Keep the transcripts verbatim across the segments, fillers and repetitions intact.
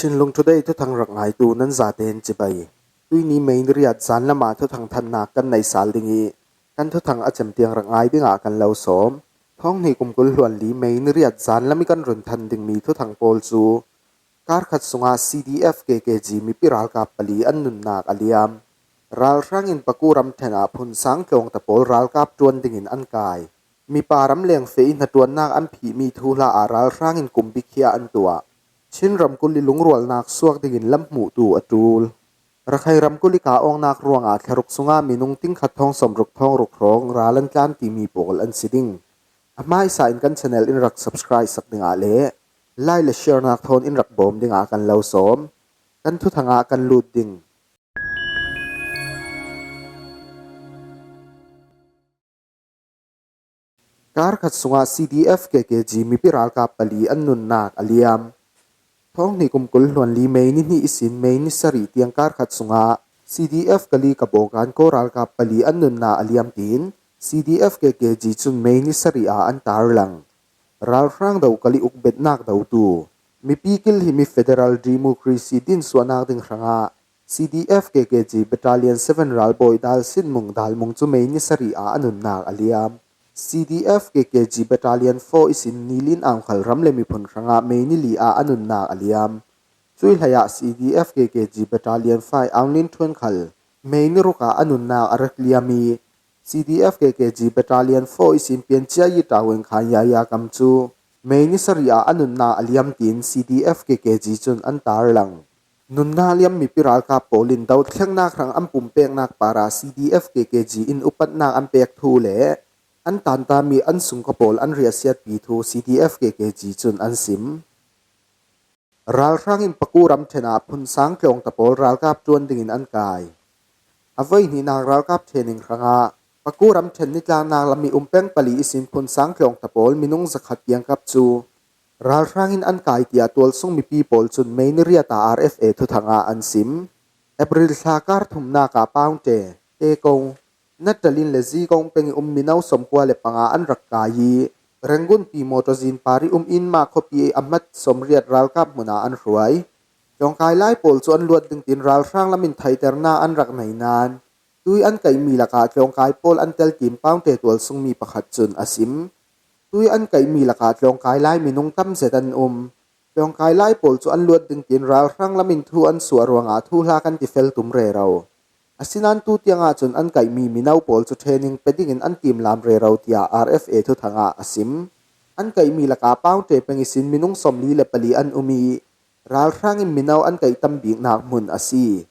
Chinlung Today thuthang rak ngaitu nan zaten chibai. Tuini May ni riat zan lama thuthang thannak kan nei sal ding i, kan thuthang a cem tiang rak ngai dingah kan lo sawm. Thawng hnih kum kul hluan li May ni riat zan lam i kan run than dingmi thuthang pawl cu, kar khat sungah C D F K K G mipi ralkap pali an nunnak a liam. Ralhrang in Paku ramṭhen ah phun sang tlawngta pawl ralkap ṭuan dingin an kai. Mipa ramleng feh i hnaṭuannak an phihmi thuhla ah ralhrang in kum bikhia an tuah. Chin ramkulh i lungrualnak suak dingin lam hmuhtu a ṭul. Rakhine ramkulh i ka awngnak ruangah thlaruk sungah minung tingkhat thawng sawmruk thawng ruk hrawng ral an tlan timi pawl an si ding. A hmaisa in kan channel in rak subscribe sak dingah le like le share nak thawn in rak bawm dingah kan lo sawm. Kan thuthang ah kan lut ding. Kar khat sungah C D F K K G mipi ralkap pali an nunnak a liam. Thawng hnih kum kul hluan li May ni hnih ihsin May ni sarih tiang kar khat sungah C D F Kali Kabaw kan kaw ralkap pali an nunnak a liam tiin C D F K K G cun May ni sarih ah an tarlang. Ralhrang do Kali ukbetnak dotu, mipi kilhimi Federal Democracy dinsuahnak ding hrangah C D F K K G Battalion seven ralbawi Dal Sin Mung Dal Mung cu May ni sarih ah a nunnak a liam. C D F K K G Battalion four ihsin Nilin Aung Khal ram le miphun hrangah May ni li ah a nunnak a liam. Cui hleiah C D F K K G Battalion five Aung Lin Thuan Khal May ni ruk ah a nunnak a rak liam i, C D F K K G Battalion four ihsin Piancia i Taweng Khan Yaya Kam cu May ni sarih ah a nunnak a liam tiin C D F K K G cun an tarlang. Nunnak liam mipi ralkap pawl in dothlennak hrang an pumpeknak parah C D F K K G in upatnak an pek thu le an tantami an sungkua pawl an riahsiatpi thu C D F K K G cun an sim. Ralhrang in Paku ramṭhen ah phun sang tlawngta pawl ralkap ṭuan dingin an kai. A voihnihnak ralkap training hrangah Paku ramṭhen nitlaknak lam i um peng pali ihsin phun sang tlawngta pawl minung zakhat kiangkap cu ralhrang in an kai tiah tualsung mipi pawl cun May ni riat ah R F A thuthang ah an sim. April thla kar thumnak ah Paungte, Tekong, Natalin le Zikong peng i um mino sawmkua le panga an rak kai i, Rangoon pi mawṭawzin par i um Inma khuapi a hmat sawmriat ralkap hmun ah an hruai. Tlawngkai lai pawl cu an luat ding tiin ralhrang lam in theihternak an rak nei nain, tui an kaihmi lakah tlawngkai pawl an tel tiin Paungte tualsungmi pakhat cun a sim. Tui an kaihmi lakah tlawngkai lai minung tam zet an um. Tlawngkai lai pawl cu an luat ding tiin ralhrang lam in thu an suah ruangah thuhla kan ti fel tum rero. Asinain tu tiangah cun an kaihmi mino pawl cu training pe dingin an timlam rero, tiah R F A thuthang ah a sim. An kaihmi lakah Paungte peng ihsin minung sawmli le pali an um i, ralhrang in mino an kaih tam biknak hmun a si.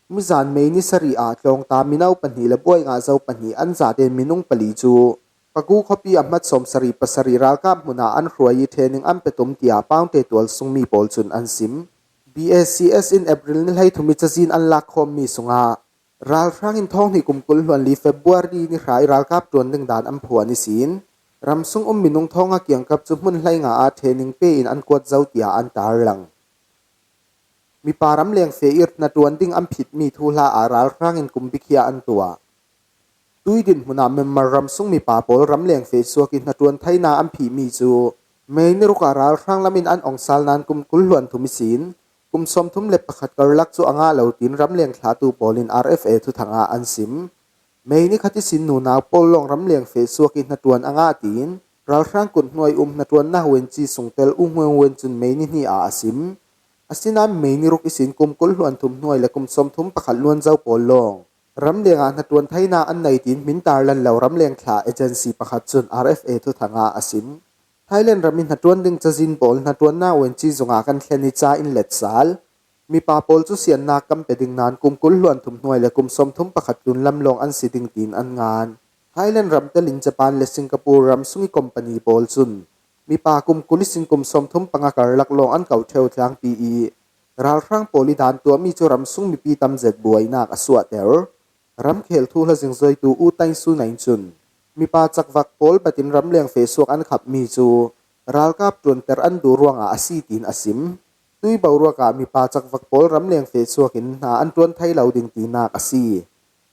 Mizan May ni sarih ah tlawngta mino pahnih le buaingah zo pahnih an zaten minung pali cu Paku khuapi a hmat sawmsarih pasarih ralkap hmun ah an hruai i training an pe tum, tiah Paungte tualsungmi pawl cun an sim. B A C S in April ni hleithum i cazin an lakkhawmmi sungah ralhrang in thawng hnih kum kul hluan li February ni hra i ralkap ṭuan ding dan an phuan ihsin, ramsung um minung thawng a kiangkap cu hmun hleinga ah training pe in an kuat zo, tiah an tarlang. Mipa ramleng feh i hnaṭuan ding an phitmi thuhla ah ralhrang in kum bikhia an tuah. Tui dinhmun ah Myanmar ramsung mipa pawl ramleng feh suak i hnaṭuan theihnak an phihmi cu May ni ruk ah ralhrang lam in an ong sal nain kum kul hluan thum ihsin kum sawmthum le pakhat karlak cu a ngah lo, tiin ramleng thlatu pawl in R F A thuthang ah an sim. May ni khat ihsin nunau pawl lawng ramleng feh suak i hnaṭuan a ngah, tiin ralhrang kut hnuai um hnaṭuannak venci sungtel U Hmuang Wen cun May ni hnih ah a sim. Asinain May ni ruk ihsin kum kul hluan thum hnuai le kum sawmthum pakhat luan zo pawl lawng ramleng ah hnaṭuan theihnak an nei, tiin hmin tarlan lo ramleng thla agency pakhat cun R F A thuthang ah a sim. Thailand ram i hnaṭuan ding cazin pawl hnaṭuannak venci zungah kan thlen i ca in let sal. Mipa pawl cu siannak kan pe ding nain kum kul hluan thum hnuai le kum sawmthum pakhat tlunlam lawng an si ding, tiin an ngan. Thailand ram telin Japan le Singapore ram sung i company pawl cun mipa kum kul ihsin kum sawmthum panga karlak lawng an ko ṭheu tlangpi i, ralhrang pawl i dan tuahmi cu ramsung mipi tam zet buainak a suahter. Ramkhel thuhla zingzoitu U Tain Su Nain cun mipa cakvak pawl batin ramleng feh suak an khapmi cu ralkap ṭuanter an duh ruangah a si, tiin a sim. Tui boruak ah mipa cakvak pawl ramleng feh suak in hna an ṭuan thei lo ding tinak a si.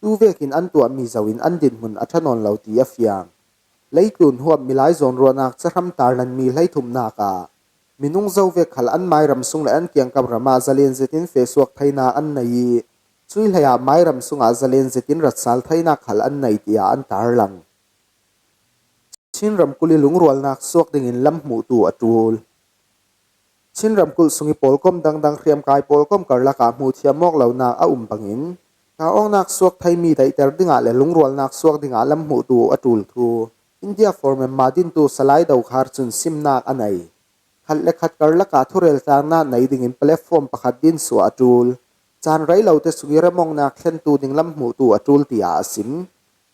Tu vekin an tuahmi zoh in an dinhmun a ṭha nawn lo ti a fiang. Leitlun huap milai zawnruahnak cahram tarlanmi hleithumnak ah minung zo vek khal an mairam sung le an kiangkap ramah zalen zetin feh suak theina an nei i, cui hleiah mairam sungah zalen zetin ratsal theina khal an nei, tiah an tarlang. Chin ramkulh i lungrualnak suak dingin lam hmuhtu a ṭul. Chin ramkulh sung i pawlkom dangdang hriamkai pawlkom karlakah hmuhthiam awk lonak a um bangin, kah awknak suak theimi daihter dingah le lungrualnak suak dingah lam hmuhtu a ṭul thu India Forum mah dintu Salai Dokhar cun simnak a nei. Khat le khat karlakah thurel tlangnak nei dingin platform pakhat din suah a ṭul. Caan rei lote sung i remawknak thlentu ding lam hmuhtu a ṭul, tiah a sim.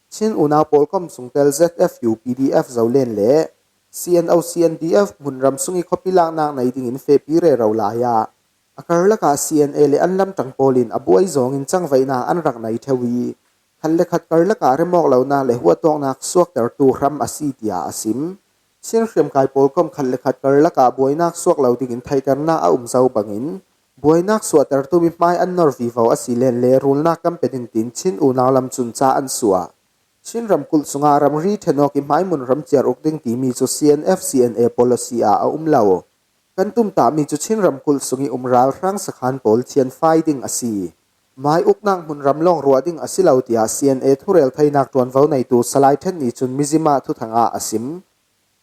Chin unau pawlkom sungtel Z F U P D F Zolen le C N O C N D F hmunram sung i khuapi laknak nei dingin fehpi rero lai ah, a karlakah C N A le an lamṭang pawl in a buai zawngin cangvaihnak an rak nei ṭheu i, khat le khat karlakah remawk lonak le huatawknak suaktertu hram a si, tiah a sim. Chin hriamkai pawlkom khat le khat karlakah buainak suak lo dingin theihternak a um zo bangin, buainak suahtertu mi hmai an nor vivo a si len le rulnak kan pe ding tiin Chin unau lam cun ca an suah. Chin ramkulh sungah ramri ṭhen awk i hmaimun ram ciar uk ding timi cu C N F C N A policy ah a um lo. Kan tumtahmi cu Chin ramkulh sung i um ralhrang sakhan pawl thianfai ding a si. Mai uknak hmunram lawng ruah ding a si lo, tiah C N A thurel theinak ṭuanvo neitu Salai Ṭhen Ni cun Mizzima thuthang ah a sim.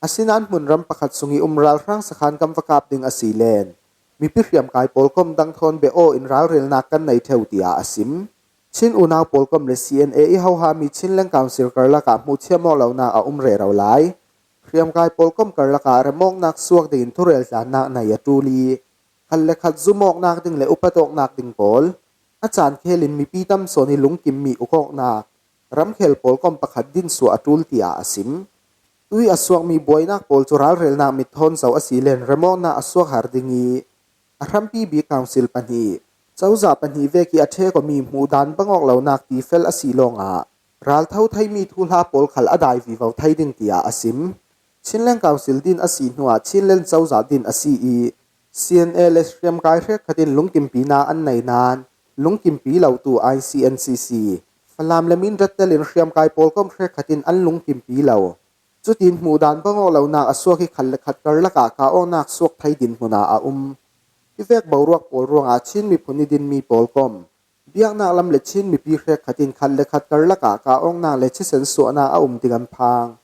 Asinain hmunram pakhat sung i um ralhrang sakhan kan va kap ding a si len mipi hriamkai pawlkom dang thawn beh aw in ralrelnak kan nei ṭheu, tiah a sim. Chin unau pawlkom le C N A i hohami Chinland Council karlakah hmuhthiam awk lonak a um rero lai. Hriamkai pawlkom karlakah remawknak suak dingin thurel tlannak nei a ṭul i, khat le khat zumawknak ding le upatawknak ding pawl, a caan khelin mipi tam sawn i lungkimmi ukawknak, ramkhel pawlkom pakhat din suah a ṭul, tiah a sim. Tui a suakmi buainak pawl cu ralrelnak mit thawn zoh a si len remawknak a suak har ding i, a hrampi bik council pahnih, cozah pahnih vek i a ṭhek awmi hmuhdan bangawk lonak tifel a si lawngah raltho theimi thuhla pawl khal a dai vivo thei ding, tiah a sim. Chinland Council din a si hnuah Chinland cozah din a si i, C N A le hriamkai hrekkhat in lungkimpinak an nei nain lungkimpi lotu I C N C C, Falam le Mindat telin hriamkai pawlkom hrekkhat in an lungkimpi lo. Cutin hmuhdan bangawk lonak a suak i khat le khat karlakah kah awknak suak thei dinhmun ah a um. Hivek boruak pawl ruangah Chin miphun i dinmi pawlkom, biaknak lam le Chin mipi hrekkhat in khat le khat karlakah kah awknak le thisen suahnak a um ding an phang.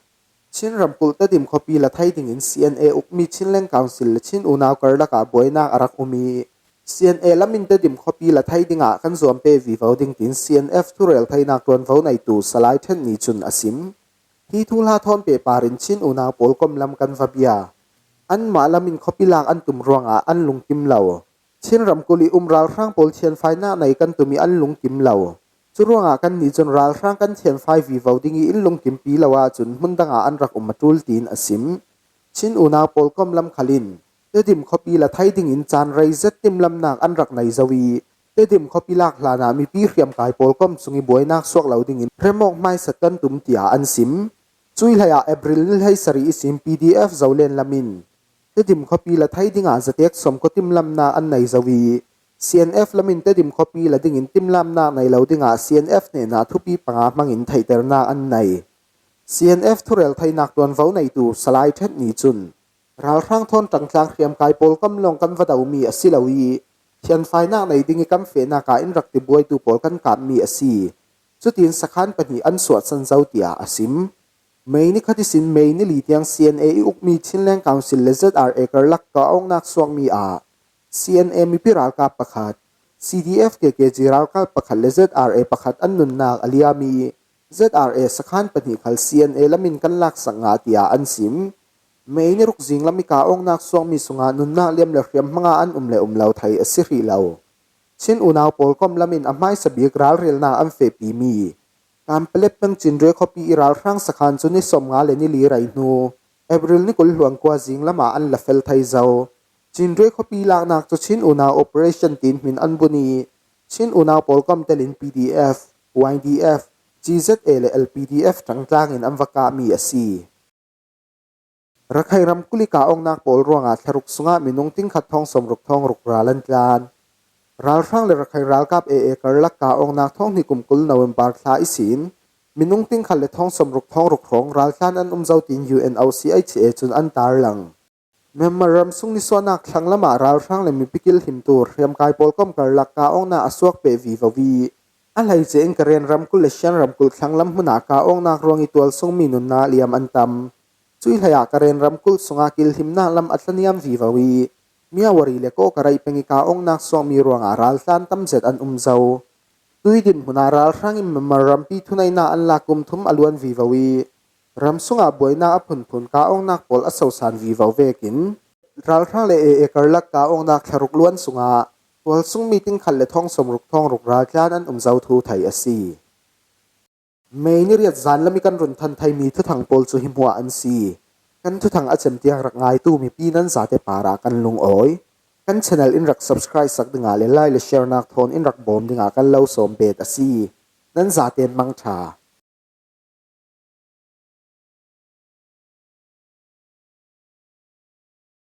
Chin ramkulh Tedim khuapi la thei dingin C N A ukmi Chinland Council le Chin unau karlakah buainak a rak um i, C N A lamin Tedim khuapi la thei dingah kan zuam pe vivo ding tiin C N F thurel theinak ṭuanvo neitu Salai Ṭhen Ni cun a sim. Hi thuhla thawn pehpar in Chin unau pawlkom lam kan va bia. Anmah lamin khuapi lak an tum ruangah an lungkim lo. Chin ramkulh i um ralhrang pawl thianfainak nei kan tum i an lungkim lo. Curuangah kannih cun ralhrang kan thianfai vivo ding i in lungkimpi lo ahcun hmun dangah an rak um a ṭul, tiin a sim. Chin unau pawlkom lam khal in Tedim khuapi la thei dingin caan rei zet timlamnak an rak nei zo i, Tedim khuapi lak hlanah mipi hriamkai pawlkom sung i buainak suak lo dingin remawk hmaisat kan tum, tiah an sim. Cui hleiah April ni hleisarih ihsin P D F Zolen lamin Tedim khuapi la thei dingah zatek sawmkua timlamnak an nei zo i, C N F lamin Tedim khuapi la dingin timlamnak nei lo dingah C N F hnenah thupi panga hmangin theihternak an nei. C N F thurel theinak ṭuanvo neitu Salai Ṭhen Ni cun, ralhrang thawn ṭangtlang hriamkai pawlkom lawng kan va domi a si lo i, thianfainak nei ding i kan fehnak ah in rak tibuaitu pawl kan kapmi a si. Cutin sakhan pahnih an suahsan zo, tiah a sim. Mei ni khat ihsin Mei ni li tiang C N A i ukmi Chinland Council le Z R A karlak kah awknak suakmi ah C N A mipi ralkap pakhat, C D F K K G ralkap pakhat le Z R A pakhat an nunnak a liam i, Z R A sakhan pahnih khal C N A lamin kan laksak ngah, tiah an sim. Mei ni ruk zinglam i kah awknak suakmi sungah nunnak liam le hriam hmangah an um le um lo thei a si hrih lo. Chin unau pawlkom lamin a hmaisa bik ralrelnak an fehpimi Kanpetlet peng Cindre khuapi i ralhrang sakhan cu ni sawmnga le ni li rei hnu, April ni kul hluan kua zinglamah an la fel thei zo. Cindre khuapi laknak cu Chin unau operation tiin hmin an bun i, Chin unau pawlkom telin P D F, Y D F, G Z A le L P D F ṭangtlangin an va kahmi a si. Rakhine ramkulh i kah awknak pawl ruangah thla ruk sungah minung tingkhat thawng sawmruk thawng ruk ral an tlan. Ralhrang le Rakhine ralkap A A karlak kah awknak thawng hnih kum kul November thla ihsin minung tingkhat le thawng sawmruk thawng ruk hrawng raltlan an um zo tiin U N O C H A cun an tarlang. Myanmar ram sung nisuahnak thlang lamah ralhrang le mipi kilhim tur hriamkai pawlkom karlak ka awknak a suak peh vivo i, a hleice in Karen ramkulh le Shan ramkulh thlang lam hmunah ka awknak ruang i tualsungmi nunna liam an tam. Cui hleiah Karen ramkulh sungah kilhimnak lam a tlaniam vivo i, Myawaddy le Kawkareih peng i ka awknak suakmi ruangah ralhlan tamzet an um zo. Tui dinhmunah ralhrang in Myanmar rampi thuneihnak an lak kum thum a luan vivo i, ram sungah buaina a phunphun ka awknak pawl a sosan vivo vekin, ralhrang le A A karlak ka awknak thlaruk luan sungah tualsungmi tingkhat le thawng sawmruk thawng ruk ralhlan an um zo thu thei a si. May ni riat zanlam i kan run than theimi thuthang pawl cu hi hmuah an si. Kan thuthang a cem tiang rak ngaitu mipi nan zate parah kan lungawi. Kan channel in rak subscribe sak dingah le like le share nak thawn in rak bawm dingah kan lo sawm bet a si. Nan zate in mangṭha.